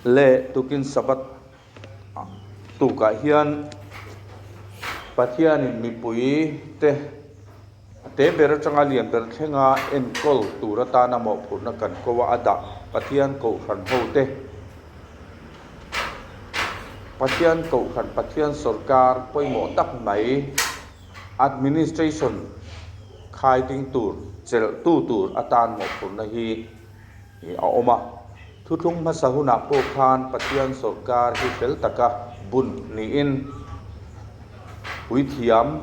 Le tukin Sabbath tukah hian Pathianin mipui te a te ber atanga lian ber thlenga enkawl tur atana mawhphurhna kan ko a, a dah Pathian Kohhran ho te, Pathian Kohhran, Pathian sawrkar pawimawh tak mai administration khai ding tur, chelh tu tur atan mawhphurhna hi a awm a. Thuthlung hmasa hunah pawh khan Pathian sawrkar hi fel taka bun niin puithiam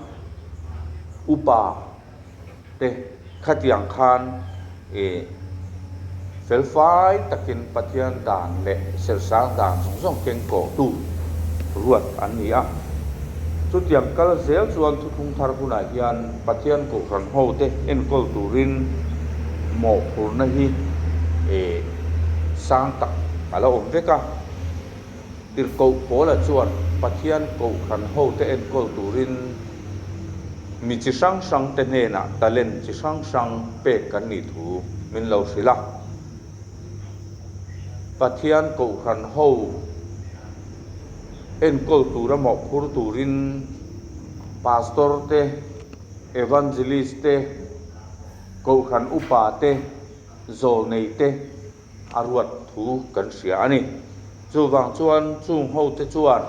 upa te khatiang khan ih felfai takin Pathian dan leh serhsang dan zawng zawng keng kawhtu ruat an ni a. Chutiang kal zel chuan thuthlung thar hunah hian Pathian Kohhran hote enkawl turin mawhphurhna hi sang tak a la awm vek a. Tirhkoh Paula chuan Pathian Kohhran hote enkawl turin mi chi hrang hrangte hnenah talent chi hrang hrang pek kan nih thu min lo hrilh a. Pathian Kohhran ho Enkawl tura mawhphur turin Pastor te, Evangelist te, Kohhran upa te, Zawlnei te a ruat thu kan hria a ni. Chuvang chuan chung hote chuan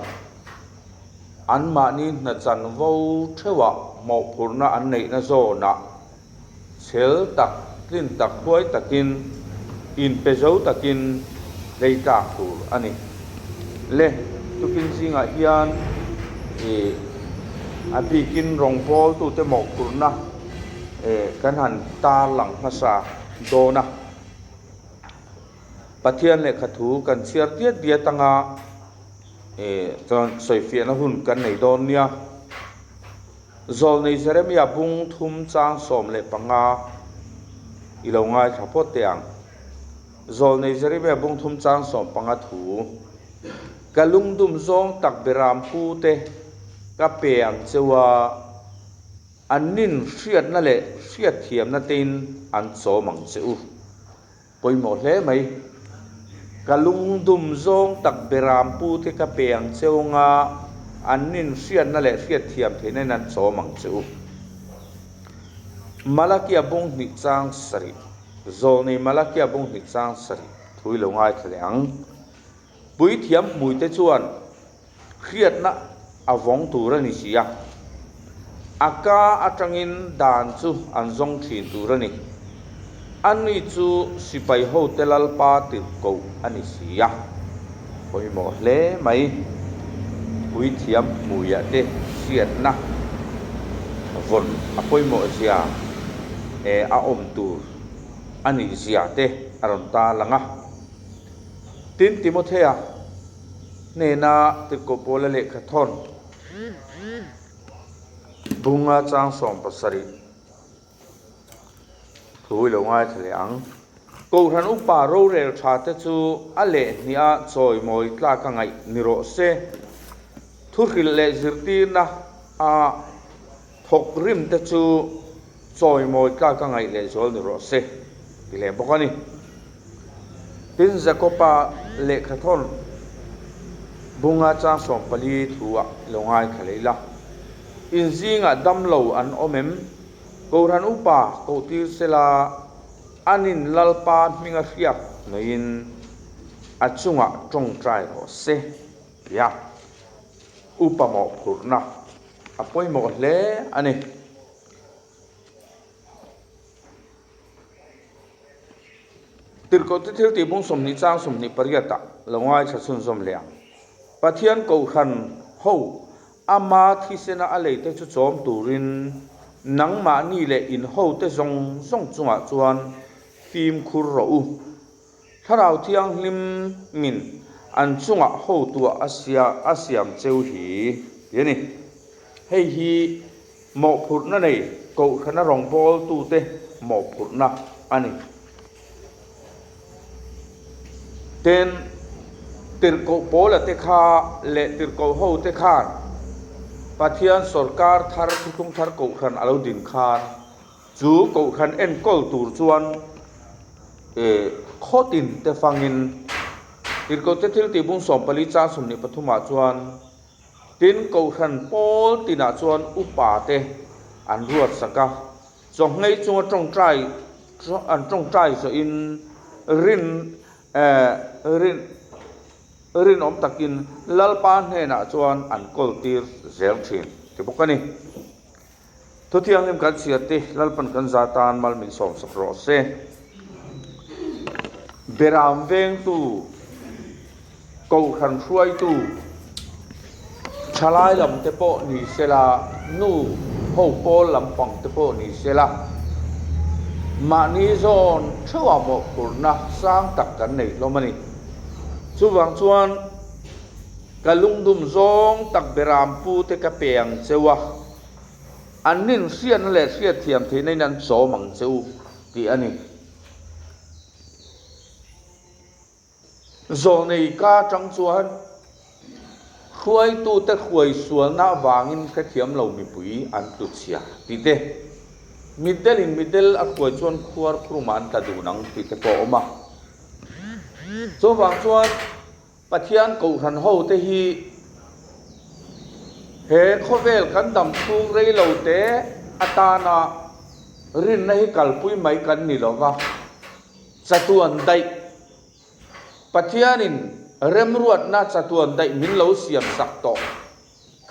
anmahni hna chanvo theuhah mawhphurhna an neihna zawnah Chhel tak, tlin tak huai takin, inpe zo takin hlei tlak tur a ni. Le, tukin zingah hian ih a bikin rawngbawltute mawhphurhna eh kan han tarlang hmasa dawn a. Pathian lehkha thu kan chhiar diat diat anga eh chuan sawifiahna hun kan nei dawn nia. Zawlnei Jeremia bung thum chang 15 i lo ngaithla phawt teh ang. Zawlnei Jeremia bung thum chang 15 thu, Ka lungdum zawng tak beram pu te ka pe ang cheu a, an nin hriatna leh hriatthiamna tein an chawm ang che u. Pawimawh hle mai. Ka lungdum zawng tak beram pu te ka pe ang che u nga, an nin hriatna leh hriatthiam theihna in an chawm ang che u. Malakia bung hnih chang sarih, Zawlnei Malakia bung hnih chang sarih thu i lo ngaithla leh ang. Puithiam hmuite chuan Hriatna a vawng tur a ni si a, a ka atangin dan chu an zawng thin tur a ni. Ani chu sipai hote Lalpa tirhkoh a ni si a. Pawimawh hle mai, puithiam hmuiah te hriatna vawn a pawimawh zia a awm tur a nih zia te a rawn tarlang a. Tin, Timothea hnena Tirhkoh Paula lehkha thawn bunga chang 70 thu i lo ngaithla leh ang. Kohhran upa rorel tha te chu a lehhniha chawimawi tlak a ngaih ni rawh se. Thuhrilh leh zirtirna a thawk rim te chu chawimawi tlak a ngaih lehzual ni rawh se ti leh bawk a ni. Tin, Jakoba lehkha thawn bunga chang 14 thu ah lo ngaithla leh ila, In zingah damlo an awm em? Kohhran upa kohtir sela anin Lalpa hminga hriak neiin a chungah tawngtai rawh se tia upa mawhphurhna a pawimawh hle a ni. Tirhkohte thil tih bung 20 chang 28 ah lo ngaithla chhunzawm leh ang. Pathian Kohhran ho ama thisena a leite chu chawm turin nangmahni leh in hote zawng zawng chungah chuan fimkhur rawh u. Thlarau Thianghlim min an chungah hotuah a sia a siam cheu hi ti a ni. Hei hi mawhphurhna nei Kohhrana rawngbawltute mawhphurhna a ni. Tin, Tirhkoh Paula te kha leh Tirhkoh ho te khan Pathian sawrkar thar thuthlung thar Kohhran a lo din khan Chu Kohhran enkawl tur chuan khawtin te fangin Tirhkohte thiltih bung 14 chang 23 ah chuan, Tin, Kohhran pawl tinah chuan upate an ruat sak a, chawhngei chunga tawngtai an tawngtai zawhin rin rin rinawm takin Lalpa hnenah chuan an kawltir zel thin ti bawk a ni. Thu thianghlim kan chhiar te Lalpan kan za tan mal min sawmsak rawh se. Beram vengtu, Kohhran hruaitu, thalai lam te pawh ni sela, nu ho pawl lampang te pawh ni sela, mahni zawn theuhah mawhphurhna sang tak kan nei hlawm a ni. Chuvang chuan. Ka lungdum zawng tak beram pu te ka pe ang cheu a, an nin hriatna leh hriatthiam theihna in an chawm ang che u tih a ni. Zawlnei ka atang chuan hruaitute hruai sualna avangin hrethiam lo mipui an tlu chhia tih te, mitdelin mitdel a hruai chuan khuar khurumah an tla dun ang tih te pawh a awm a. Chuvang chuan. Pathian Kohhran hote hi he khawvel kan dam chhung rei lo te atana rinna hi kalpui mai kan ni lo va, chatuan daih Pathianin remruatna chatuan daih min lo siam sak tawh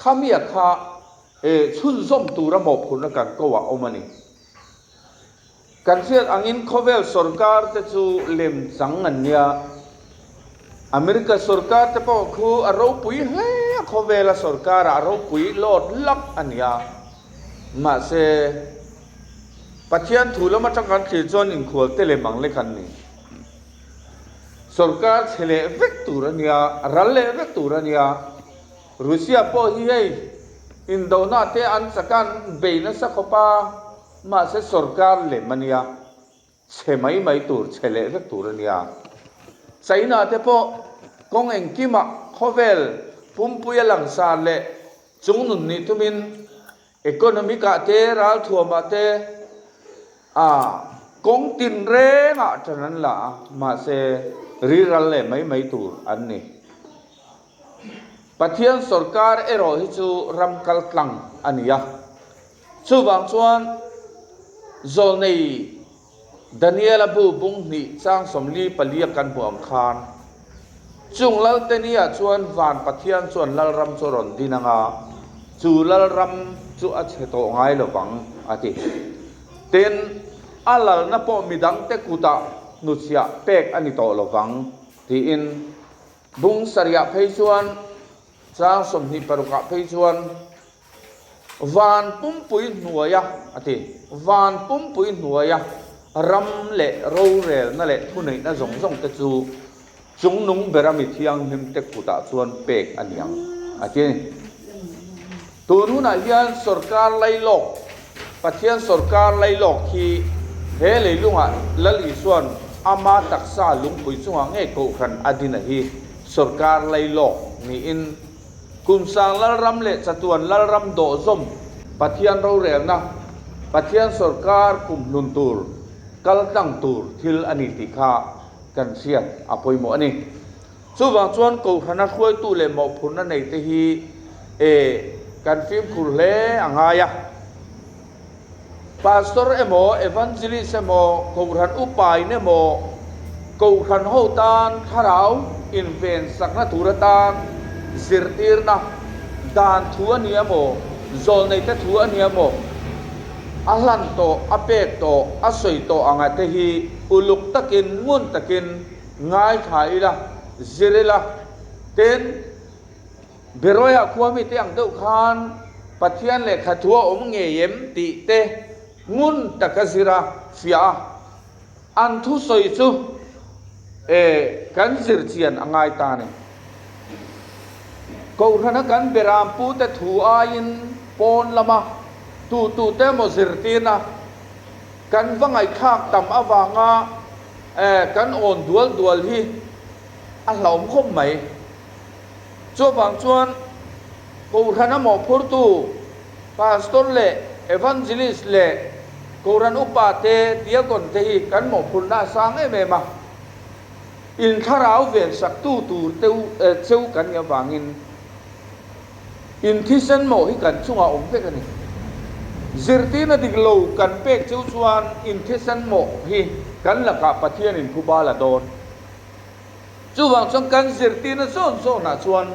khamia kha chhunzawm tura mawhphurhna kan ko ah awm a ni. Kan hriat angin khawvel sorkar te chu lem chang an nia. America sorkar te pawh khu a ropui hle a, khawvela sorkar ah a ropui lawt lak a nia. Mahse, Pathian thu lam atang kan thlir chuan inkhual te lem ang lek an ni. Sorkar chhe leh vek tur a nia, ral leh vek tur a nia. Russia pawh hi hei indona te an chak a, an bei nasa khawp a. Mahse sorkar lem a nia, chhe mai mai tur, chhe leh vek tur a nia. China te pawh kawng engkimah khawvel pumpuia langsar leh chungnun nih tumin economic ah te, ralthuamah te ah kawng tinrengah tan an la a, mahse riral leh mai mai tur an ni. Pathian sorkar erawh hi chu ram kaltlang a ni a. Chuvang chuan Zawlnei Daniela bu bung hnih chang 44 a kan hmuh ang khan, chung Lalte nia chuan van Pathian chuan Lalram chu a rawn din ang a, chu Lalram chu a chhe tawh ngai lo vang, a ti. Tin, a lalna pawh midangte kutah hnuchhiah pek a ni tawh lo vang, tiin bung sarihah phei chuan chang 26 ah phei chuan, Van pumpui hnuaia, a ti. Van pumpui hnuaia ram leh rorelna leh thuneihna zawng zawng te chu chungnung bera mi thianghlim te kutah chuan pek a ni ang, a ti a ni. Tun hunah hian sorkar lailawk, Pathian sorkar lailawk hi he leilungah Lal Isua'n ama taksa lungpui chungah ngei kohhran a din a hi sorkar lailawk niin, Kumsang Lalram leh Chatuan Lalram dawhzawm Pathian rorelna, Pathian sawrkar kumhlun tur, kaltlang tur thil a ni tih kha kan hriat a pawimawh a ni. Chuvang chuan Kohhrana hruaitu leh mawhphurhna neite hi e kan fimkhur hle a ngai a. Pastor emaw, Evangelist emaw, Kohhran upain emaw, Kohhran ho tan thlarau inven sakna tur atan zirtirna, dan thu a ni emaw, zawlneite thu a ni emaw, a hlan tawh, a pek tawh, a sawi tawh anga te hi uluk takin, ngun takin ngaithla ila, zir ila, tin, Beroia khua mite ang deuh khan Pathian lehkha thu a awm ngei em tih te ngun taka zir a fiah a, an thusawi chu e kan zir chian a ngai ta a ni. Kohhrana kan beram pute thu aiin pawn lama tutute emaw zirtirna kan va ngaihthlak tam avanga e kan awn dual dual hi a hlauhawm khawp mai. Chuvang chuan Kohhran a mawhphurtu Pastor leh Evangelist leh Kohhran upa te Diakon te hi kan mawhphurhna a sang em em a. In thlarau vensaktu tur teu cheu kan nih avangin in thisen mawh hi kan chungah awm vek a ni. Zirtirna dik lo kan pek cheu chuan in thisen mawh hi kan lakah Pathianin phuba la dawn. Chuvang chuan kan zirtirna zawn zawnah chuan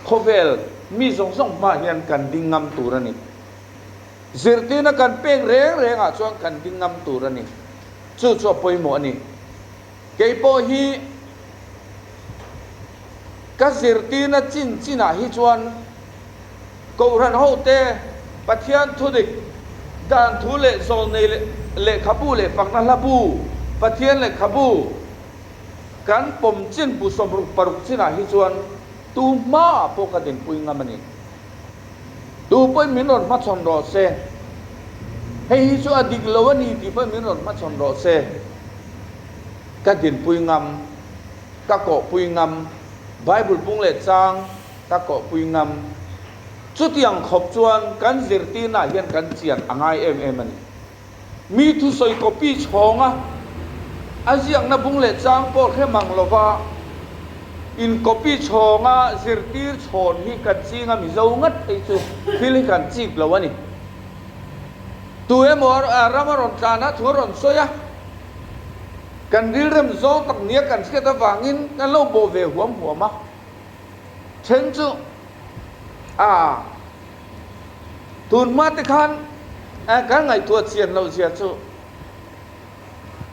khawvel mi zawng zawng hmaah hian kan ding ngam tur a ni. Zirtirna kan pek reng rengah chuan kan ding ngam tur a ni. Chu chu a pawimawh a ni. Kei pawh hi ka zirtirna chin chinah hi chuan Kohhran hote Pathian thudik dan thu leh zawlnei lehkhabu leh fakna hlabu Pathian lehkhabu kan pawm chin bu 66 chinah hi chuan tu hmaah pawh ka dinpui ngam a ni. Tu pawhin min rawn hmachhawn rawh se. Hei hi chu a dik lo a ni tih pawhin min rawn hmachhawn rawh se. Ka dinpui ngam, ka kawhpui ngam, Bible bung leh chang ka kawhpui ngam. Chutiang khawp chuan kan zirtirnaah hian kan chian a ngai em em a ni. Mi thusawi copy chhawnga a ziakna bung leh chang pawh hre mang lova in copy chhawnga zirtir chhawn hi kan chinga Mizo ngat phei chu thil hi kan chik lo a ni. Tu emaw ram a rawn tlan a, thu a rawn sawi a, kan rilrem zawng tak nia kan hriat avangin kan lo bawh ve huam huam a, then chu a. Tun hma te khan kan ngaihtuah chian loh zia chu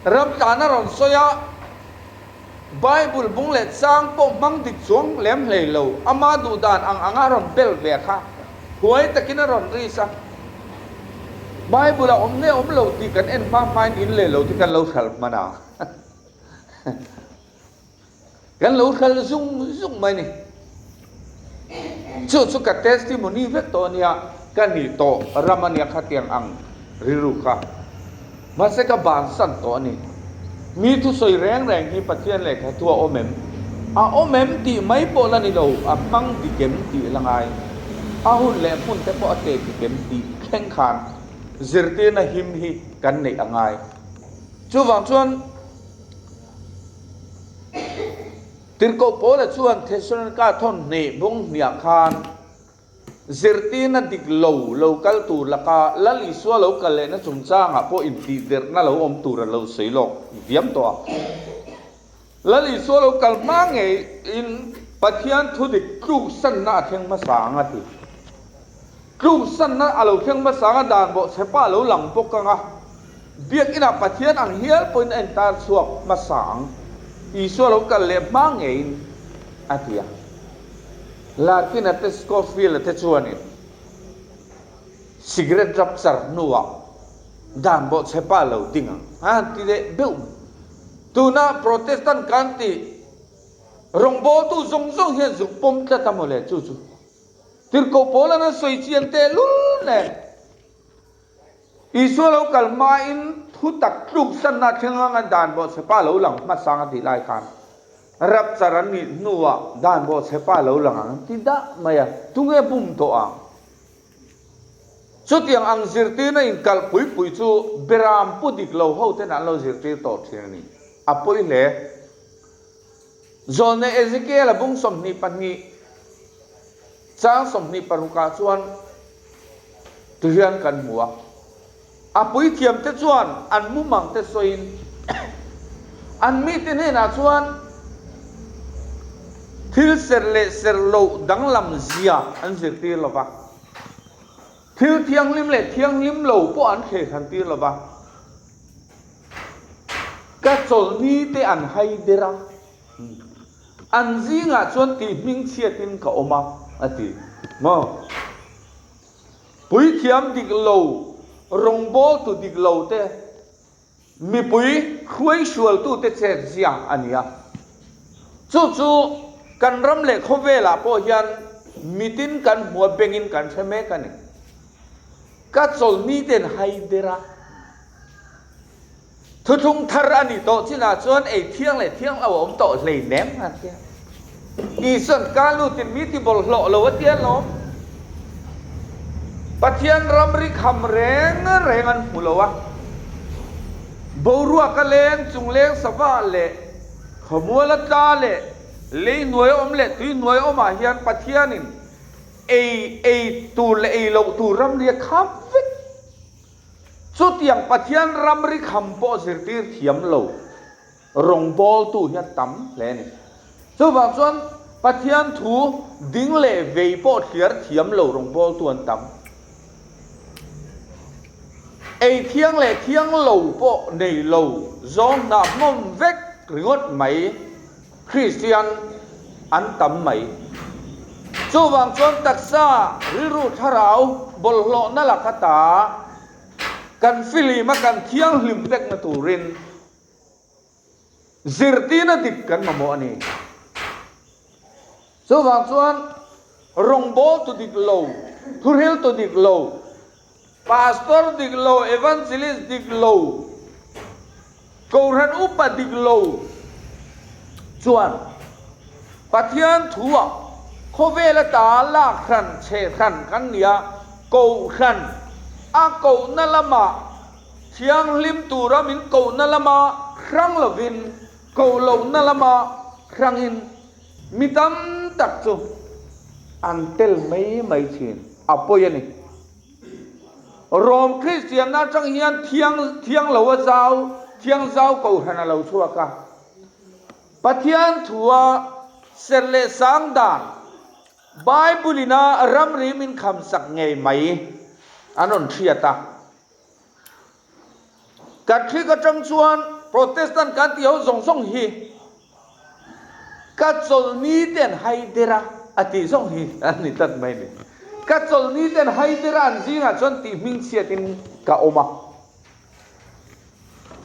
ram tlan a rawn sawi a, Bible bung leh chang pawh hmang dik chuang lem hlei lo, ama duh dan ang anga a rawn bel ve kha huai takin a rawn ris a. Bible a awm nge awm lo tih kan en hma hmain in leh lo te kan lo hralh hman a. Kan lo hralh zung zung mai ni. Chu chu ka testimony vek tawh a nia, ka ni tawh ram a nia khatiang ang rilru kha. Mahse ka bansan tawh a ni. Mi thusawi reng reng hi Pathian lehkha thu a awm em? A awm em tih mai pawh la ni lo, a hmang dik em tih la ngai. A hun leh hmun te pawh a teh dik em tih thleng khan zirtirna him hi kan neih a ngai. Chuvang chuan. Tirhkoh Paula chuan Thesalonika thawn hnih bung hniah khan zirtirna dik lo lo kal tur laka Lal Isua lo kal lehna chungchangah pawh intihderhna lo awm tur a lo sawi lawk diam tawh a. Lal Isua lo kal hma ngeiin Pathian thudik tluksanna a thleng hmasa ang a ti. Tluksanna a lo thleng hmasa ang a, dan bawhchhepa a lo lang bawk ang a. Biakinah Pathian ang hial pawhin a intar chhuak hmasa ang, Isua lo kal leh hma ngeiin a ti a. Larkin-a te Scofield-a te chuanin cigarette rap char hnuah dan bawhchhepa a lo ding ang a han ti leh beuh mai. Tuna Protestant kan tih rawngbawltu zawng zawng hian zuk pawm tlat a mawle chu chu Tirhkoh Paula'n a sawi chian tehlul nen. Isua lo kal hmain thu tak tluksanna thleng anga dan bawhchhepa lo lang hmasang a tih lai khan rapchar an nih hnuah dan bawhchhepa lo lang ang an ti dah mai a, tunge bum tawh ang? Chutiang ang zirtirna inkalh pui pui chu Beram pu dik lo ho ten an lo zirtir tawh thin a ni. A pawi hle. Zawlne Ezekiel-a bung 22 chang 26 ah chuan Tihian kan hmu a, a puithiamte chuan an mumangte sawiin an mite hnenah chuan thil serh leh serh loh danglam zia an zirtir lo va, thil thianghlim leh thianghlim lo pawh an thlehhran tir lo va, ka chawlhni te an hai der a. An zingah chuan tih hmingchhiatin ka awm a, a ti. Maw? Puithiam dik lo, rawngbawltu dik lo te, mipui hruaihrualtute chet zia a ni a. Chu chu kan ram leh khawvelah pawh hian mitin kan hmu a, bengin kan hre mek a ni. Ka chawlhni ten hai der a. Thuthlung thar a nih tawh chinah chuan ei thiang leh thiang lo a awm tawh hlei nem a tia. Isuan ka lutin mi ti bawlhhlawh lo a tia lawm. Pathian ramri kham reng reng an hmu lo a. Boruak a leng, chungleng sava leh. Khawmuala tla leh lei hnuai awm leh tui hnuai awmah hian Pathianin ei ei tur leh ei loh tur ramri a kham vek. Chutiang Pathian ramri kham pawh zirtir thiam lo rawngbawltu hi a tam hle a ni. Chuvang chuan Pathian thu ding leh vei pawh thliar thiam lo rawngbawltu an tam. Ei thiang leh thiang lo pawh nei lo zawng hnah hmawm vek ringawt mai Kristian an tam mai. Chuvang chuan taksa rilru thlarau bawlhhlawhna laka ta kan filim a kan thianghlim vekna turin zirtirna dik kan mamawh a ni. Chuvang chuan rawngbawl tu dik lo, thuhril tu dik lo, pastor dik lo, evangelist dik lo, kohhran upa dik lo chuan Pathian thuah khawvel ata lak hran chhe hran kan ni a, kohhran a kohna lamah thianghlim tura min kohna lama hrang lovin koh lohna lama hrangin Mi tam tak chu an tel mai mai thin, a pawi a ni. Rom Kristianna atang hian thiang thiang lo a zau, thiang zau kohhran a lo chhuak a. Pathian thua serh leh sang dan Bible ina ramri min khamsak ngei mai an rawn hriat a. Catholic atang chuan Protestant kan tih ho zawng zawng hi ka chawlhni te an hai der a, a tih zawng hi an ni tlat mai ni. Ka chawlhni te an hai der a, an zingah chuan tih hmingchhiatin ka awm a.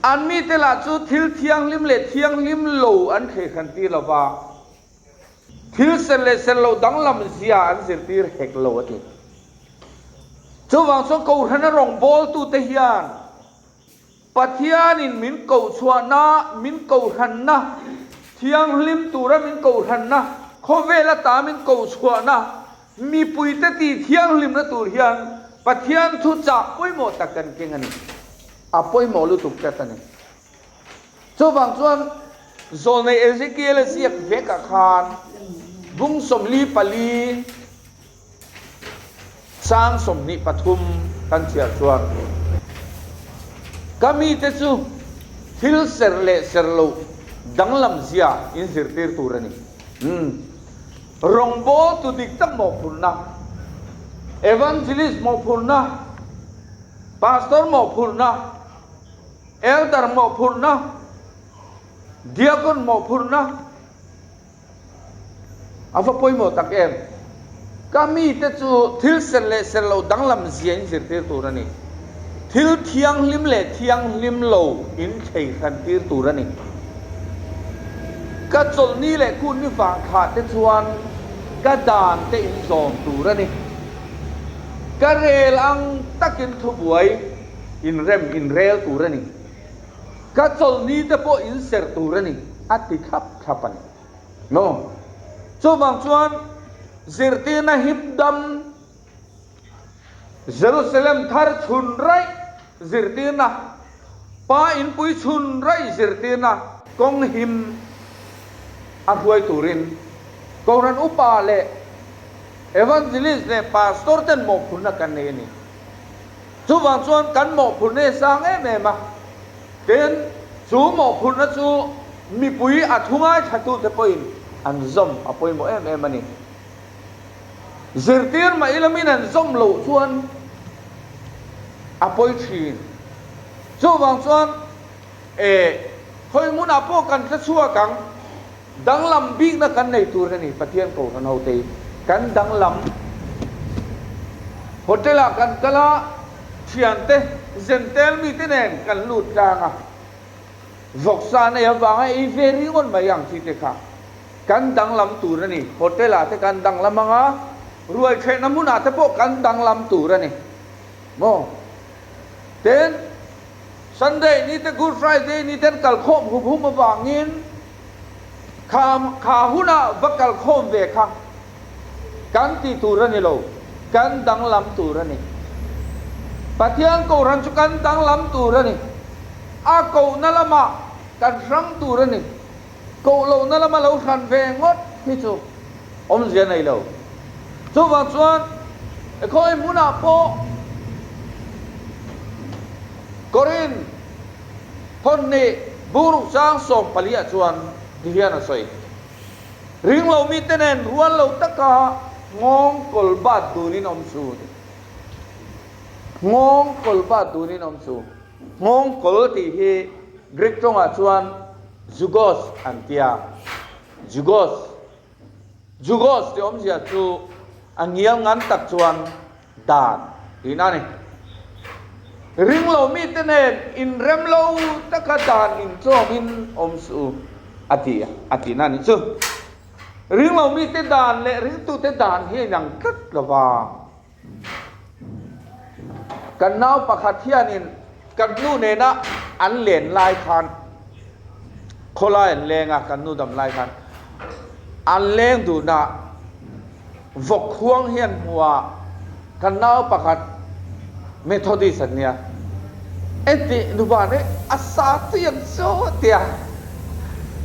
An mite lah chu thil thianghlim leh thianghlim lo an thleihran tir lo va, Thil ser leh ser loh danglam zia an zirtir hek lo a ti. Chuvang chuan Kohhrana rawngbawltute hian Pathianin min kohchhuahna, min kohhranna, thianghlim tura min kohhranna, khawvel ata min kohchhuahna, mipuite tih thianghlimna tur hian Pathian thuchah pawimawh tak kan keng a ni. A pawimawh lutuk tlat a ni. Chuvang chuan zawlnei Ezekiel-a ziak vekah khan bung 44 chang 23 kan chhiar chuan, Ka mite chu thil ser leh ser loh danglam zia in zirtir tur a ni. Umm. Rawngbawltu dik tak mawhphurhna, Evangelist mawhphurhna, Pastor mawhphurhna, Elder mawhphurhna, Deacon mawhphurhna a va pawimawh tak em? Ka mite chu thil ser leh ser lo danglam zia in zirtir tur a ni. Thil thianghlim leh thianghlim lo in thlei hran tir tur a ni. Ka chawlhni leh kunni vang thlah te chuan ka dan te in zawm tur a ni. Ka rel ang takin thubuai Inrem inrel tur a ni. Ka chawlhni te pawh inserh tur a ni, a ti thlap thlap a ni. No. Chuvang chuan zirtirna hip dam Jerusalem thar chhun raih zirtirna, Pa inpui chhun raih zirtirna kawng him a hruai turin Kohhran Upa leh Evangelist leh Pastor ten mawhphurhna kan nei a ni. Chuvang chuan kan mawhphurhna hi a sang em em a, tin, chu mawhphurhna chu mipui a thu ngaithlatute pawhin an zawm a pawimawh em em a ni. Zirtir mah ila min an zawm loh chuan a pawi thin. Chuvang chuan e khawi hmunah pawh kan hre chhuak ang, danglam bikna kan nei tur a ni, Pathian Kohhran hote hi kan danglam. Hotel ah kan kal a, thiante Zentel mite nen kan lut tlang a, vawksa nei avanga ei ve ringawt mai ang chi te kha kan danglam tur a ni. Hotel ah te kan danglam ang a, ruai thlehna hmunah te pawh kan danglam tur a ni maw? Tin, Sunday ni te Good Friday ni ten kalkhawm hum hum avangin kha kha hunah va kalkhawm ve kha kan ti tur a ni lo, kan danglam tur a ni. Pathian Kohhran chu kan danglam tur a ni. A kohna lamah kan hrang tur a ni. Koh lohna lama lo hran ve ngawt hi chu awmzia nei lo. Chuvang chuan khawi hmunah pawh Korin thawnhnih buruk chang 14 ah chuan ti hian a sawi. Ringlo mite nen rual lo taka nghawng kawl bat dunin awm su. Nghawng kawl bat dunin awm su. Nghawng kawl tih hi Greek tawngah chuan Zugos an ti a. Zugos. Zugos tih awmzia chu a ngial ngan tak chuan dan tihna a ni. Ringlo mite nen inrem lo taka dan intlawmin awm suh u a ti a tihna a nih chu. Ringlo mite dan leh ringtute dan hi a inang tlat lo va. Kan nau pakhat hianin kan nu nena an len lai khan khawlai an leng a, kan nu dam lai khan an leng dun a, vawk khuang hian hmu a, kan nau pakhat Methodist an nia, Entih nupa nih a sa chiang chu tia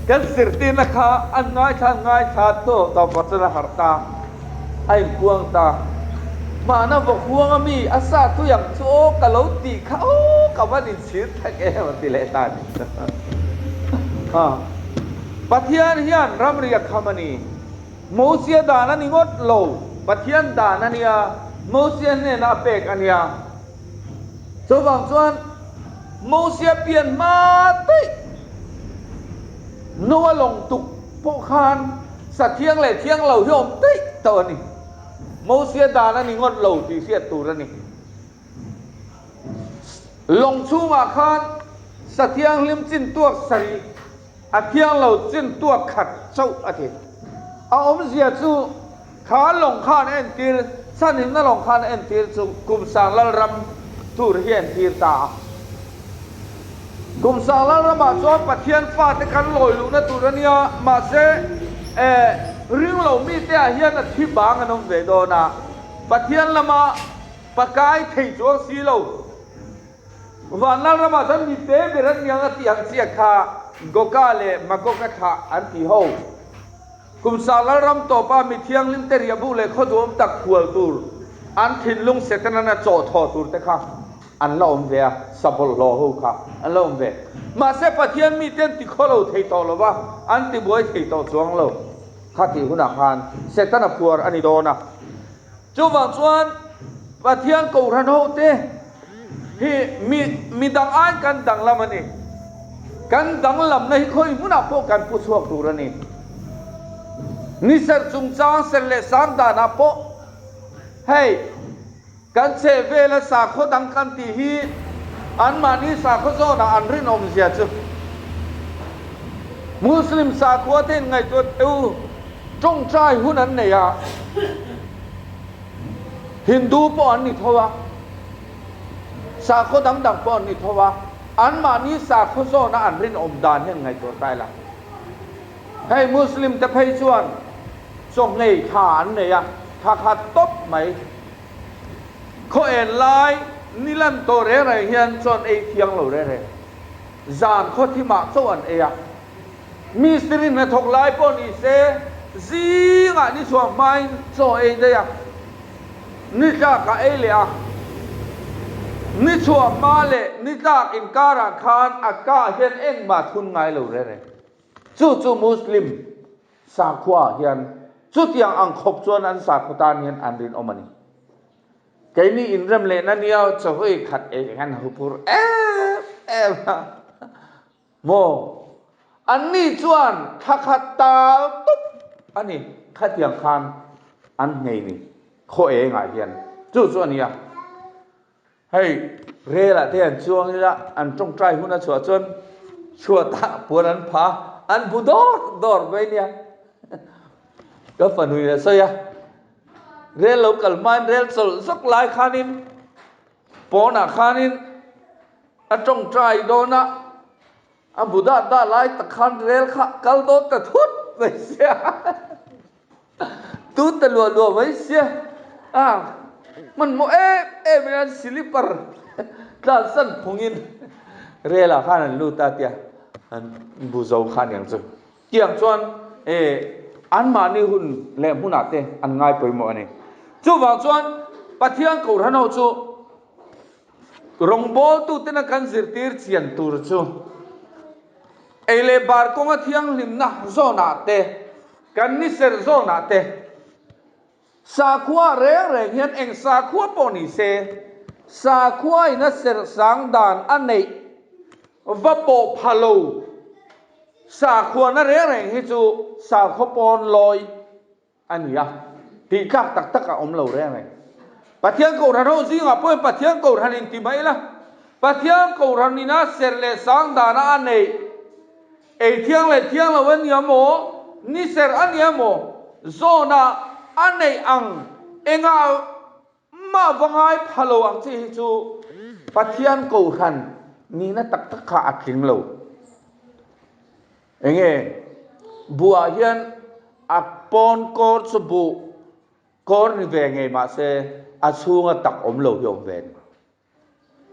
kan zirtirna kha an ngaithla an ngaithla tawh tawh pawh chuan a harh ta. A inkuang ta. Mahna vawk huanga mi a sa tui ang chu aw ka lo tih kha aw ka van inchhir thek em a ti leh ta a ni. Ha. Pathian hian ramri a kham a ni. Mosia dan a ni ngawt lo. Pathian dan a nia. Mosia hnena a pek a nia. Chuvang chuan Mosia pian hma daih Noa lawng tuk pawh khan sa thiang leh thiang lo hi awm daih tawh a ni. Mosia dan a ni ngawt lo tih hriat tur a ni. Lawng chhungah khan sa thianghlim chin tuak sarih A thiang lo chin tuak khat chauh a ti. A awmzia chu kha lawng khan a entir, chhanhimna lawng khan a entir chu Kumsang Lalram tur hi a entir ta a. Kumsang Lalramah chuan Pathian fate kan lawi luhna tur a nia, mahse eh ringlo mite ah hian a thi bang an awm ve dawn a, Pathian lama pakai thei chuang si lo. Van Lalramah chuan mi te ber an niang a tih ang chiah kha Goga leh Magoga thlah an ti ho. Kum sa Lalram tawpa mi thianghlim te riahbuk leh khawduam tak hual tur an thinlung Setanan a chawh thawh tur te kha an la awm ve a, sa bawlhhlawh ho kha an la awm ve. Mahse Pathian mite an ti khaw lo thei tawh lo va, an ti buai thei tawh chuang lo. Kha tih hunah khan Setana phuar a ni dawn a. Chuvang chuan Pathian Kohhran hote hi mi midang aiin kan danglam a ni. Kan danglamna hi khawi hmunah pawh kan pu chhuak tur a ni. Ni serh chungchang serh leh sang danah pawh hei kan chheh vela sakhaw dang kan tih hi anmahni sakhaw zawnah an rinawmzia chu Muslim sakhua te inngaihtuah teh u. Tawngtai hun an nei a, Hindu pawh an ni tho a, sakhaw dang dang pawh an ni tho a, anmahni sakhaw zawna an rinawm dan hian ngaihtuah ta ila. Hei Muslim te phei chuan chawngei thla an nei a, thla khat tawp mai. Khaw en lai ni lan tawh reng reng hian chawn ei thiang lo reng reng. Zan khaw thimah chauh an ei a. Mistiri hnathawk lai pawh ni se, zingah ni chhuah hmain chaw ei daih a, ni tlak a ei leh a. Ni chhuah hma leh ni tlak inkarah khan a kah hian engmah thun ngai lo reng reng. Chu chu Muslim sakhuaah hian chutiang ang khawp chuan an sakhaw tan hian an rinawm a ni. Keini inrem lehna nia chaw ei khat ei kan hupur em em a. Maw? Anni chuan thla khat tal tawp a ni, khatiang khan an nghei ni, khaw engah hian. Chu chu a nia. Hei, relah te an chuang ila, an tawngtai hun a chhuah chuan chhuatah puan an pha, an bu dawr dawr mai nia. Ka fanuin a sawi a, rel lo kal hmain rel chawlh zawk lai khanin pawnah khanin A tawngtai dawn a, a bu dat dat lai tak khan rel kha kal dawn ta thut mai sia, tut ta luah luah mai sia, a hmanhmawh em em in an silipar tlansan phungin rel ah khan an lut a tia an bu zo khan yang chu. Tiang chuan anmahni hun leh hmunah te an ngai pawimawh a ni. Chuvang chuan Pathian Kohhran ho chu rawngbawltutena kan zirtir chian tur chu ei leh bar kawnga thianghlimna zawnah te, kan ni serh zawnah te, Sakhua reng reng hian eng sakhua pawh ni se, sakhua in a serh sang dan a neih va pawh pha lo. Sakhuana reng reng hi chu sakhaw pawn lawi a ni a, tih tlak tak tak a awm lo reng reng. Pathian Kohhran ho zingah pawh hian Pathian Kohhran in ti mai ila, Pathian Kohhran in a serh leh sang dana a neih Ei thiang leh thiang lo a nia maw? Ni serh a nia maw? Zawna a neih ang engah mah va ngai pha lo ang chi hi chu Pathian Kohhran nihna tak tak kha a tling lo. Enge buhah hian a pawn kawr chu buh kawr ni ve ngei mahse a chhunga tak awm lo hi awm ve a ni.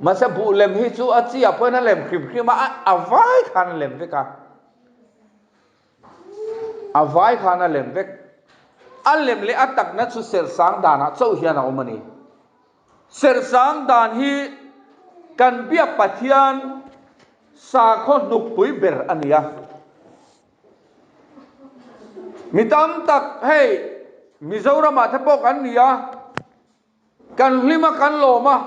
Mahse buh lem hi chu a chi ah pawhin a lem hrim hrim a, a vai khan a lem vek a. A vai khan a lem vek. A lem leh a takna chu serhsang danah chauh hian a awm a ni. Serhsang dan hi kan biak Pathian sakhaw hnukpui ber a ni a. Mi tam tak hei Mizoramah te pawh kan ni a. Kan hlim a kan lawm a,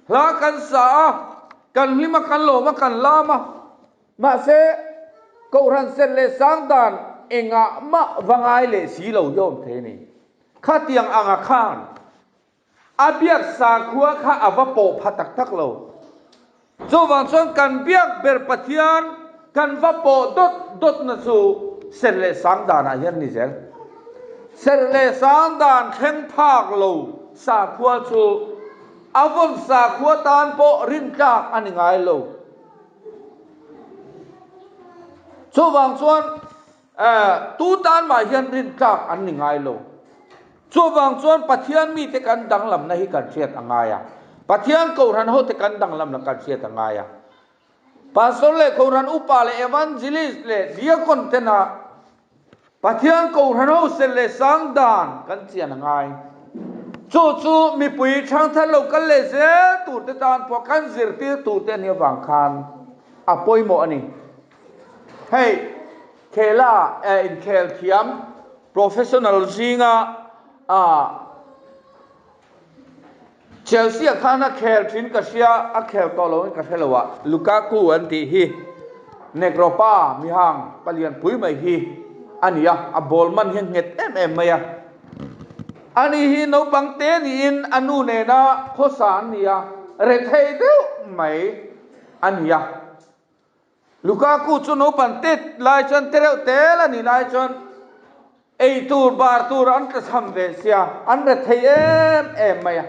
hla kan sa a, kan hlim a kan lawm a kan lam a. Mahse, Kohhran serh leh sang dan engah mah va ngai leh si lo hi a awm thei a ni. Khatiang anga khan a biak sakhua kha a va pawh pha tak tak lo. Chuvang chuan kan biak ber Pathian kan va pawh dawt dawtna chu serh leh sang danah hian ni zel. Serh leh sang dan thleng phak lo sakhua chu a vawn sakhua tan pawh rintlak a ni ngai lo. Chuvang chuan Tu tan mah hian rintlak an ni ngai lo. Chuvang chuan Pathian mite kan danglamna hi kan hriat a ngai a. Pathian Kohhran hote kan danglamna kan hriat a ngai a. Pastor leh Kohhran upa leh Evangelist leh Diakon tena Pathian Kohhran ho sel leh sang dan kan chian a ngai. Chu chu mipui thangthar lo kal leh zel turte tan pawh kan zirtir turte a nih avang khan a pawimawh a ni. Hei khela inkhel thiam professional zinga Chelsea ah khan a khel thin ka hria, a khel tawh lo in ka hre lo a, Lukaku an tih hi Negro pa mihang palian pui mai hi a ni a, a ball man hi a nghet em em mai a. Ani hi naupang te niin a nu nena khawsa an ni a, rethei deuh mai a ni a. Lukaku chu naupang tet lai chuan te reuh tel a nih lai chuan ei tur bar tur an tla cham ve sia, an re thei em em mai a.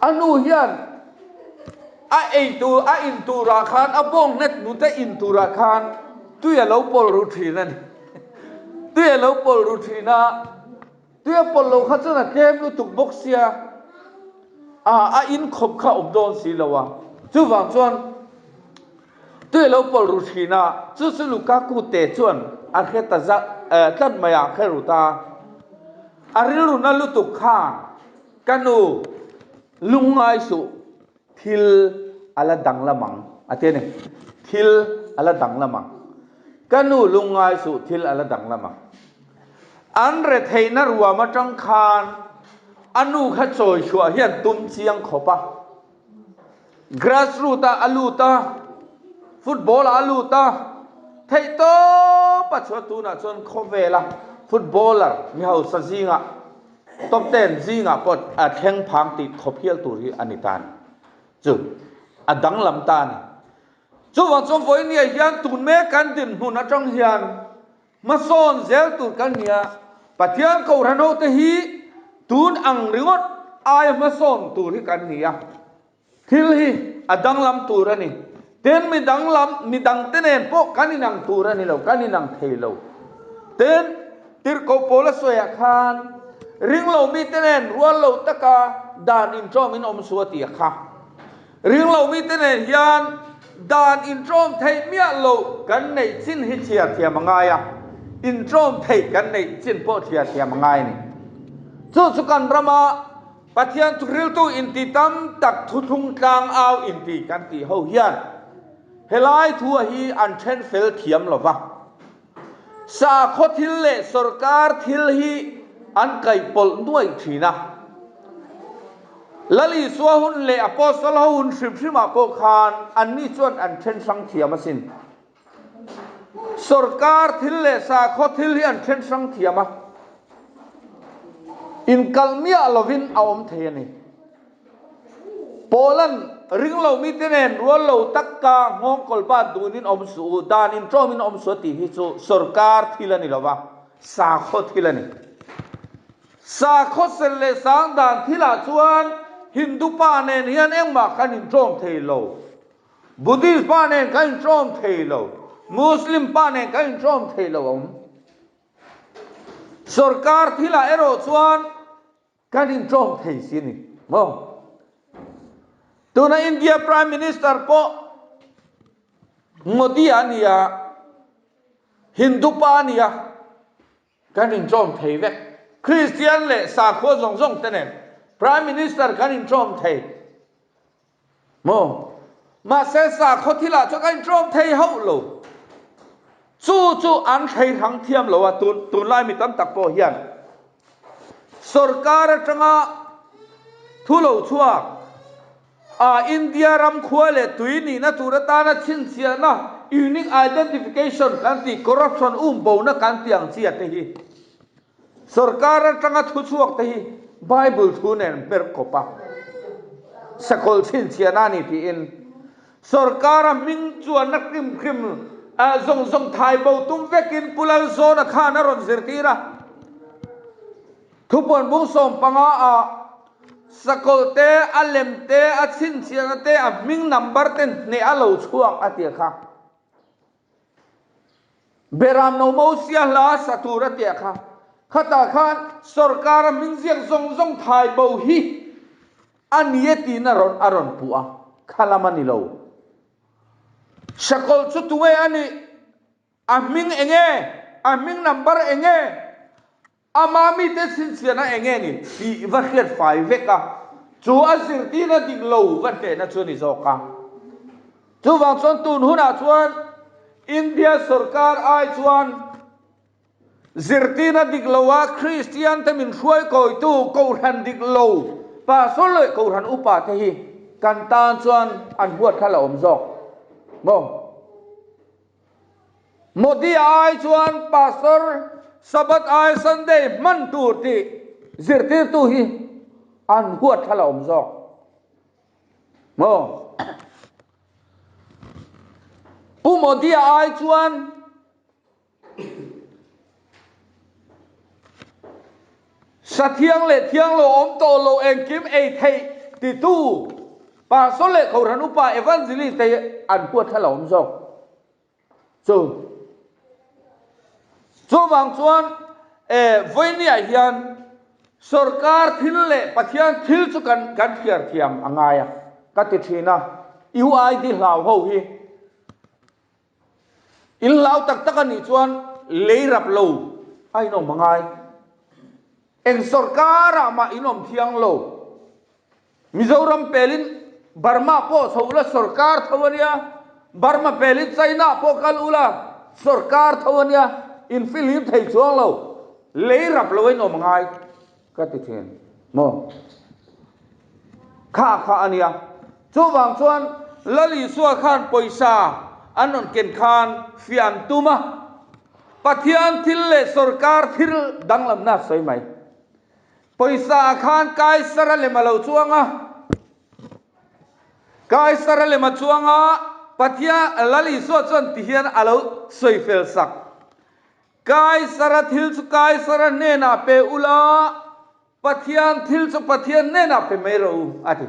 A nu hian a ei tur a in turah khan a bawng hnet hnute in turah khan tui a lo pawlh ru thin a ni. Tui a lo pawlh ru thin a. Tui a pawlh lo kha chuan a tlem lutuk bawk sia, a a inkhawp kha awm dawn si lo a. Chuvang chuan tui a lo pawlh ru thin a, chu chu Lukaku te chuan a hre ta zat tlat mai a, hre ru ta. A rilru na lutuk khan ka nu lungngai suh Thil a la danglam ang, a ti a ni. Thil a la danglam ang. Ka nu lungngai suh thil a la danglam ang. An retheihna ruam atang khan a nu kha chawi chhuah hian tum chiang khawp a. Grass root ah a lut a, football ah a lut a, theih tawp a chhuah tunah chuan khawvela footballer mi hausa zingah Top ten zingah pawh a thleng phang tih khawp hial tur hi a ni ta a ni. Chu a danglam ta a ni. Chuvang chuan vawinia hian tun mek kan dinhmun atang hian hmasawn zel tur kan ni a, Pathian Kohhran hote hi tun ang ringawt aia hmasawn tur hi kan ni a. Thil hi a danglam tur a ni. Tin, mi danglam, mi dangte nen pawh kan inang tur a ni lo, kan inang thei lo. Tin, Tirhkoh Paula sawiah khan, Ringlo mite nen rual lo taka dan inṭawmin awm su a ti a kha. Ringlo mite nen hian Dan inṭawm theih miah loh kan neih chin hi chhiar thiam a ngai a, inṭawm theih kan neih chin pawh chhiar thiam a ngai a ni. Chu chu kan rama Pathian thuhriltu inti tam tak thuthlung tlang au inti kan tih ho hian helai thua hi an then fel thiam lo va. Sakhaw thil leh sorkar thil hi an kaihpawlh nuai thin a. Lal Isua hun leh Apostle ho hun hrim hrimah pawh khan anni chuan an then hrang thiam asin. Sorkar thil leh sakhaw thil hi an then hrang thiam a, inkalh miah lovin a awm thei a ni. Paula'n ringlo mite nen rual lo taka nghawngkawl bat dunin awm suh u, dan inṭawmin awm suh a tih hi chu sorkar thil a ni lo va, sakhaw thil a ni. Sakhaw sel leh sang dan thilah chuan Hindu pa nen hian engmah kan inṭawm thei lo. Buddhist pa nen kan inṭawm thei lo, Muslim pa nen kan inṭawm thei lo awm. Sorkar thilah erawh chuan kan inṭawm thei si a ni maw? Tuna India Prime Minister pawh Modi a ni a, Hindu pa a ni a, kan inṭawm thei vek. Kristian leh sakhua zawng zawng te nen Prime Minister kan inṭawm thei. Maw? Mahse sakhaw thilah chuan ka inṭawm thei hauh lo. Chu chu an thlei hrang thiam lo a, tun tunlai mi tam tak pawh hian sorkar atanga thu lo chhuak a India ram khua leh tui nihna tur atana chhinchhiahna unique identification kan tih corruption um bona kan tih ang chi a te hi Sorkar atanga thu chhuak te hi Bible thu nen hmer kawp a, sakawlh chhinchhiahna a ni tiin sorkara hming chuanna hrim hrim zawng zawng thai bo tum vekin Pu Lalzawna khan a rawn zirtir a. Thupuan bung 15 ah sakawlh te, a lem te, a chhinchhiahna te, a hming number te hneh a lo chhuak a tia kha. Beram no Mosia hla sa tur a tia kha, khatah khan sorkara hming ziak zawng zawng thai bo hi a ni e tiin a rawn a rawn puh a, kha lam a ni lo. Sakawlh chu tunge a nih? A hming enge? A hming number enge? Ama mite chhinchhiahna eng nge ni tih va hriat fai vek a, chu a zirtirna dik lo va hnehna chu a ni zawk a. Chuvang chuan tun hunah chuan India sorkar ai chuan zirtirna dik loa Kristian te min hruai kawitu Kohhran dik lo Pastor leh Kohhran upa te hi kan tan chuan an huat kha la awm zawk maw? Modi ai chuan Pastor Sabbath ai Sunday hman tur tih zirtirtu hi an huat thla la awm zawk maw? Pu Modi ai chuan Sa thiang leh thiang lo awm tawh lo engkim ei theih titu Pastor leh Kohhran Upa Evangelist te hi an huat thla la awm zawk. Chu chuvang chuan e vawinia hian sorkar thil leh Pathian thil chu kan kan thliar thiam a ngai a ka ti thin a, UID hlau ho hi in hlau tak tak a nih chuan lei rap lo a inawm a ngai. Eng sorkarah mah inawm thiang lo. Mizoram pelin Burma pawh chho ula sorkar tho a nia, Burma pelin China pawh kal ula sorkar tho a nia, in fihlim thei chuang lo, lei rap lo a inawm ngai ka ti thin maw? Kha kha a nia. Chuvang chuan Lal Isua khan pawisa an rawn ken khan fiah an tum a, Pathian thil leh sorkar thil danglamna a sawi mai. Pawisa ah khan Kaisara lem a lo chuang a, Kaisara lem a chuang a, Pathian Lal Isua chuan ti hian a lo sawi fel sak, Kaisara thil chu Kaisara hnenah pe ula, Pathian thil chu Pathian hnenah pe mai rawh u, a ti.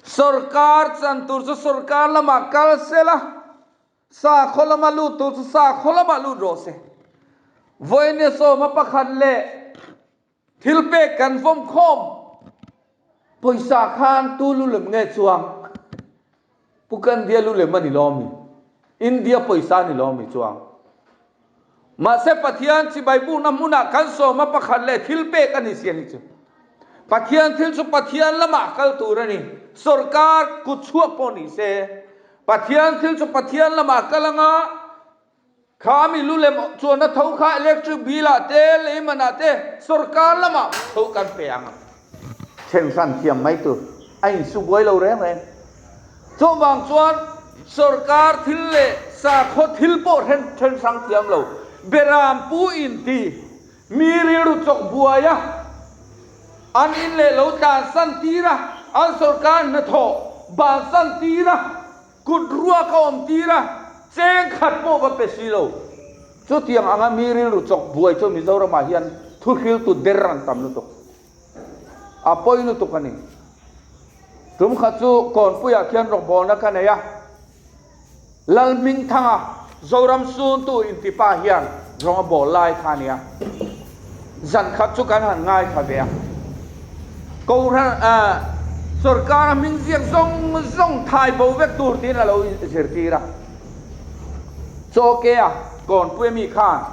Sorkar chan tur chu sorkar lamah kal sela, Sakhaw lama lut tur chu sakhaw lamah lut rawh se. Vawinia sawma pakhat leh thil pek kan vawm khawm pawisa khan tu lu lem nge chuang? Pu Gandhi-a lu lem a ni lo mi? India pawisa a ni lo mi chuang? Mahse Pathian chibai bukna hmunah kan sawma pakhat leh thil pek a ni si a ni chu. Pathian thil chu Pathian lamah kal tur a ni. Sorkar kut chhuak pawh ni se, Pathian thil chu Pathian lamah kal anga Kha mi lu lem chuan a tho kha electric bill ah te, lei man ah te sorkar lamah tho kan pe ang a. Then hran thiam mai tur a insu buai lo reng reng. Chuvang chuan sorkar thil leh sakhaw thil pawh then then hrang thiam lo. Beram pu inti mi rilru chawk buai a, an in leh lo tlansan tir a, an sorkar hnathawh bansan tir a, Kut ruak a awm tir a, cheng khat pawh va pe si lo. Chutiang anga mi rilru chawk buai chu Mizoramah hian thuhriltu der an tam lutuk. A pawi lutuk a ni. Tum khat chu Kawnpuiah khian rawngbawlna ka nei a, Lalhmingthanga Zoram suntu intipa hian rawng a bawl lai kha a nia. Zan khat chu kan han ngaithla ve a. Kohhran sorkara hming ziak zawng zawng thai bo vek tur tiin a lo zirtir a. Chawkea Kawnpui ami khan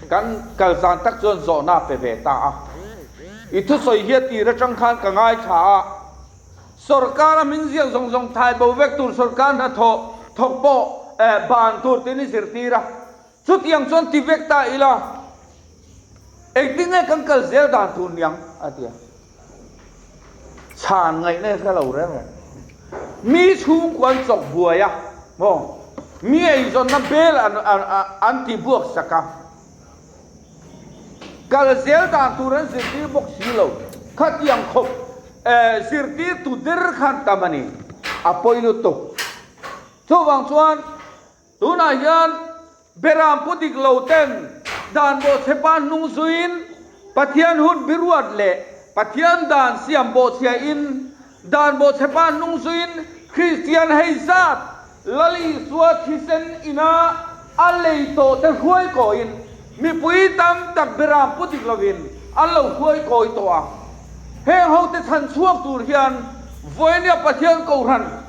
kan kal zan tak chuan zawhna a pe ve ta a. I thusawi hi a tir atang khan ka ngaithla a. Sorkara hming ziak zawng zawng thai bo vek tur sorkar hnathawh thawk pawh ban tur tiin i zirtir a. Chutiang chuan ti vek ta ila, engtin nge kan kal zel dan tur niang? a ti a. Chhan ngaihna hi hre lo reng reng. Mi chhungkua an chawk buai a, maw? Mi eizawnna bel an an ti buak sak a. Kal zel dan tur an zirtir bawk si lo. Khatiang khawp zirtirtu der khan tam a ni. A pawi lutuk. Chuvang chuan Tunah hian Beram pu dik lo ten dan bawhchhepa hnung zuiin Pathian hun biruat leh Pathian dan siam bawhchhiahin dan bawhchhepa hnung zuiin Kristian hei zat Lal Isua thisen ina a lei tawh te hruai kawiin mipui tam tak Beram pu dik lovin an lo hruai kawi tawh a. Heng hote chhan chhuak tur hian Vawinia Pathian Kohhran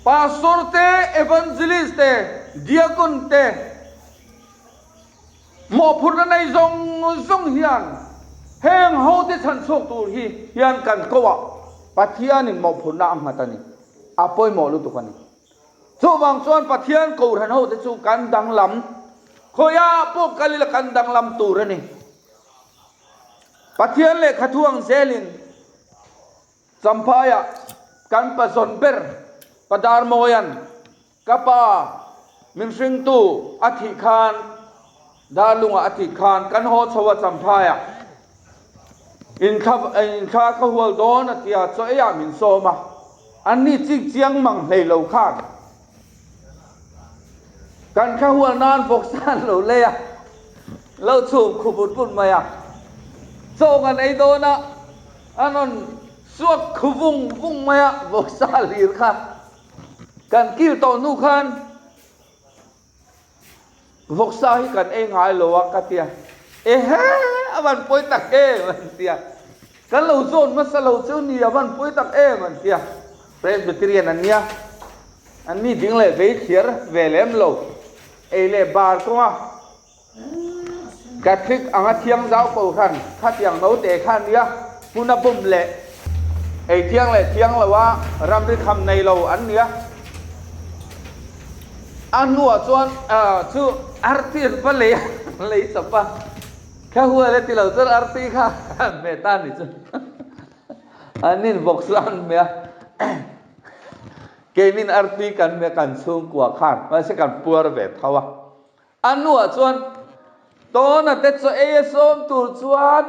Pastor te, Evangelist te, Deacon te, mawhphurhna nei zawng zawng hian heng hote chhan chhuak tur hi hian kan ko ah Pathianin mawhphurhna a nghat a ni. A pawimawh lutuk a ni. Chuvang chuan Pathian kohhran hote chu kan danglam, khawiah pawh kal ila kan danglam tur a ni. Pathian lehkha thu ang zelin Champhaiah kan pazawn ber Padarmawia'n ka pa min hringtu a thih khan Darlungah a thih khan kan haw chho a Champhaiah inthla ka hual dawn a tia chaw eiah min sawm a, anni chik chiang mang hlei lo khan Kan thla hual nan vawksa an lo lei a, lo chhum khu but but mai a. Chaw kan ei dawn a, an rawn suak khu vung vung mai a, vawksa hlir kha kan kil tawh hnu khan vawksa hi kan ei ngai lo a ka ti a, ehe a van pawi tak em an ti a, kan lo zawn hmasa lo chu ni a van pawi tak em an ti a, Presbyterian an nia. An mi ding leh vei thliar ve lem lo, ei leh bar kawnga Catholic anga thiang zau kohhran khatiang naute kha nia hmuna bum leh ei thiang leh thiang loa ramri kham nei lo an nia. A hnuah chuan chu arti an va lei a, lei chawp a, kha hual e ti lo chuan arti kha an hmeh ta a ni chu. An inbawk chu an hmeh a. Keinin artui kan hmeh kan chhungkua khan mahse kan puar ve tho a. A hnuah chuan Tawna te chaw ei a sawm tur chuan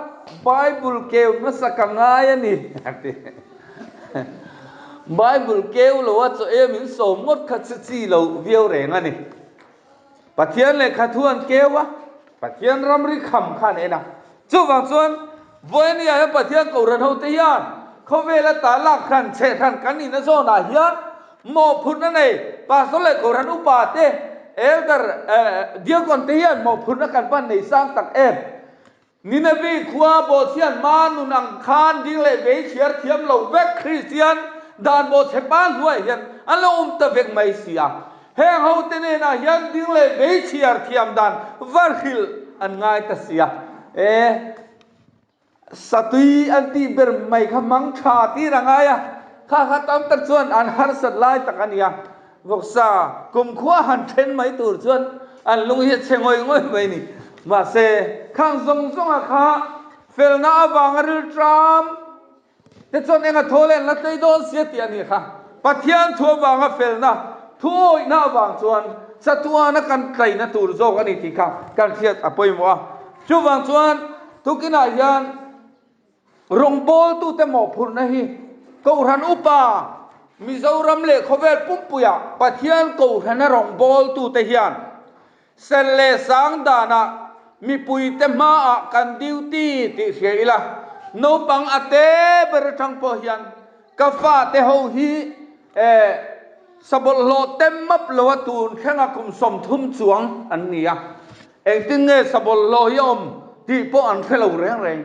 Bible keu hmasa ka ngai a ni a ti. Bible keu lo a chaw ei a min sawm ngawt kha chu chi lo viau reng a ni. Pathian lehkha thu an keu a, Pathian ramri kham kha an en a. Chuvang chuan Vawinia hian Pathian Kohhran hote hian khawvel ata lak hran cheh hran kan nihna zawnah hian mawhphurhna nei Pastor leh Kohhran upa te, Elder, Deacon te hian mawhphurhna kan van nei sang tak em? Ninevi khua bawhchhian hma nun ang khan ding leh vei chhiar thiam lo vek Kristian dan bawhchhe pa hnuaiah hian. an lo awm ta vek mai si a. Heng hote hnenah hian ding leh vei chhiar thiam dan va hrilh an ngai ta si a. E, satui an tih ber mai kha hmang tha tir a ngai a, kha kha tam tak chuan an harsat lai tak a ni a. Vawksa kumkhua han then mai tur chuan an lung hi a chhe ngawih ngawih mai a ni. Mahse, khang zawng zawnga kha felna avanga rilṭam te chuan enga thaw leh an la tlei dawn sia tih a ni kha. Pathian thu avanga felna, thu awihna avang chuan chatuana kan tleina tur zawk a ni tih kha kan hriat a pawimawh a. Chuvang chuan tukinah hian rawngbawltute mawhphurhna hi Kohhran Upa, Mizoram leh khawvel pumpuia Pathian Kohhrana rawngbawltute hian Sel leh sang danah mipuite hmaah kan duty tih hria ila, naupang a te ber atang pawh hian ka fate ho hi eh sabawlhhlawh tem map lo a tun thlenga kum 30 chuang an ni a, engtin nge sabawlhhlawh hi a awm tih pawh an hre lo reng reng.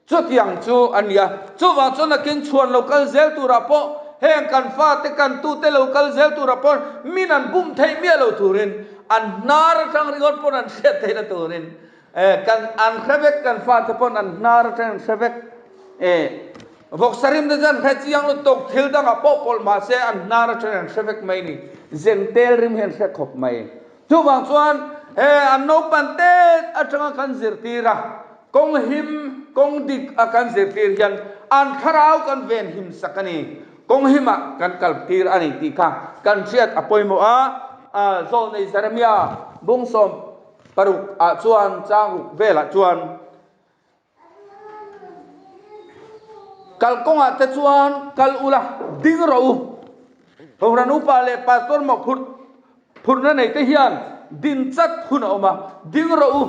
Chutiang chu a nia. Chuvang chuan nakin chhuan lo kal zel turah pawh heng kan fate kan tute lo kal zel turah pawh min an bum theih miah lo turin an hnar atang ringawt pawn an hriat theihna turin kan an hre vek kan fate pawn an hnar atang an hre vek e vawksa rim te chu an hre chiang lutuk thil dangah pawh pawlh mahse an hnar atang an hre vek mai ni zentel rim hi an hre khawp mai. Chuvang chuan he an naupan tet atanga kan zirtir a, kawng him, kawng dik a kan zirtir hian an thlarau kan ven him sak a ni, kawng himah kan kaltir a ni tih kha kan hriat a pawimawh a. Zawlnei Jeremia bung 16 ah chuan chang ruk velah chuan, Kalkawngah te chuan kal ula, ding rawh u. Kohhran upa leh pastor mawhphurh phurhna nei te hian din chat hun a awm a, ding rawh u.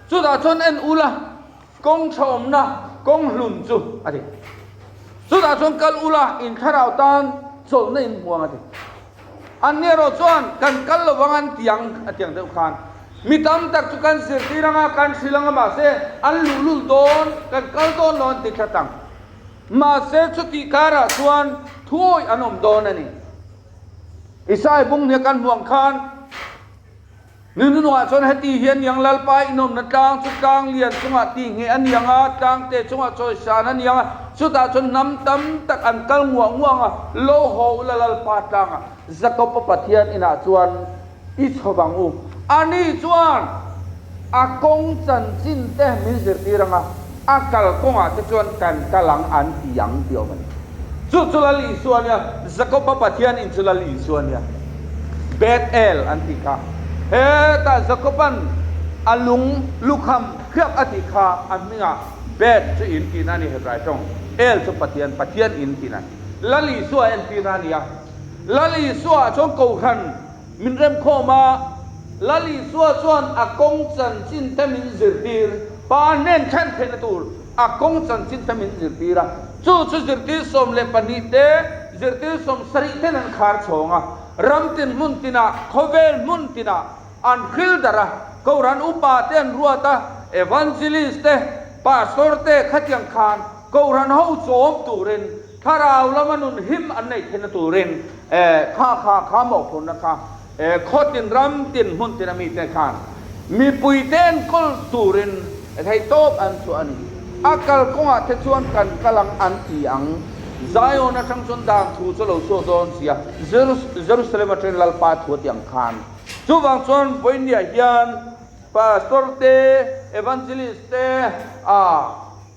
Chutah chuan en ula, kawng tha awmna kawng hlun chu a ti. Chutah chuan kal ula, in thlarau tan chawlhna in hmuang a ti. An ni erawh chuan kan kal lo vang an tiang a tiang deuh khan mi tam tak chu kan zirtir anga kan hrilh anga mahse an luhlul dawn kan kal dawn lo an ti tlat ang. Mahse chutih karah chuan thuawih an awm dawn a ni. Isai bung hnia kan hmuh ang khan Ni hnunungah chuan heti hi a niang, Lalpa inawmna tlang chu tlang lian chungah tihngheh a niang a, tlang te chungah chawisan a niang a, chutah chuan hnam tam tak an kal nguah nguah ang a, lo haw ula Lalpa tlangah Jakob-a Pathian inah chuan i chho vang u. Ani chuan a kawng chanchin te min zirtir ang a, a kal kawngah te chuan kan kal ang an ti ang tih awm a ni. Chu chu Lal Isua a nia, Jakob-a Pathian in chu Lal Isua a nia. Beth-el an tih kha. Hetah Jakob-a'n a lung lukham khiak a tih kha a hmingah Beth chu in tihna a ni Hebrai tawng. El chu Pathian, Pathian in tihna. Lal Isua entirna a ni a. Lal Isua chuan Kohhran min remkhawm a, Lal Isua chuan a kawng chanchin te min zirtir, Pa hnen thlen theihna tur a kawng chanchin te min zirtir a. Chu chu zirtir 12 te, zirtir 70 ten an khar chhawng a, ram tin hmun tinah, khawvel hmun tinah an hril darh a, Kohhran upa te an ruat a, Evangelist te, Pastor te khatiang khan Kohhran ho chawm turin Thlarau lama nun him an neih theihna turin kha kha kha mawhphurhna kha khaw tin ram tin hmun tin a mite khan mipui te enkawl turin theihtawp an chhuah a ni. A kalkawngah te chuan kan kal ang an ti ang. Zion atang chuan dan thu chu lo chhuak dawn si a, Jerusalem atangin Lalpa thu a ti ang khan. Chuvang chuan vawinia hian Pastor te, Evangelist te,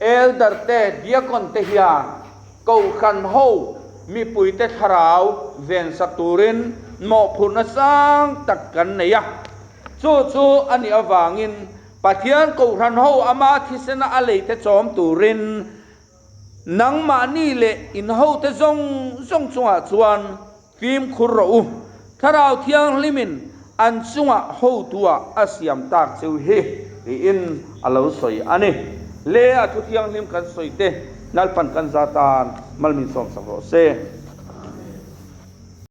Elder te, Deacon te hian Kohhran ho mipuite thlarau vensak turin mawhphurhna sang tak kan nei a. Chu chu a nih avangin Pathian Kohhran ho ama thisena a leite chawm turin nangmahni leh in hote zawng zawng chungah chuan Fimkhur rawh u, Thlarau Thianghlimin an chungah hotuah a siam tak cheu hi, tiin a lo sawi a ni. Le a thu thianghlim kan sawi te Lalpan kan za tan mal min sawmsak rawh se.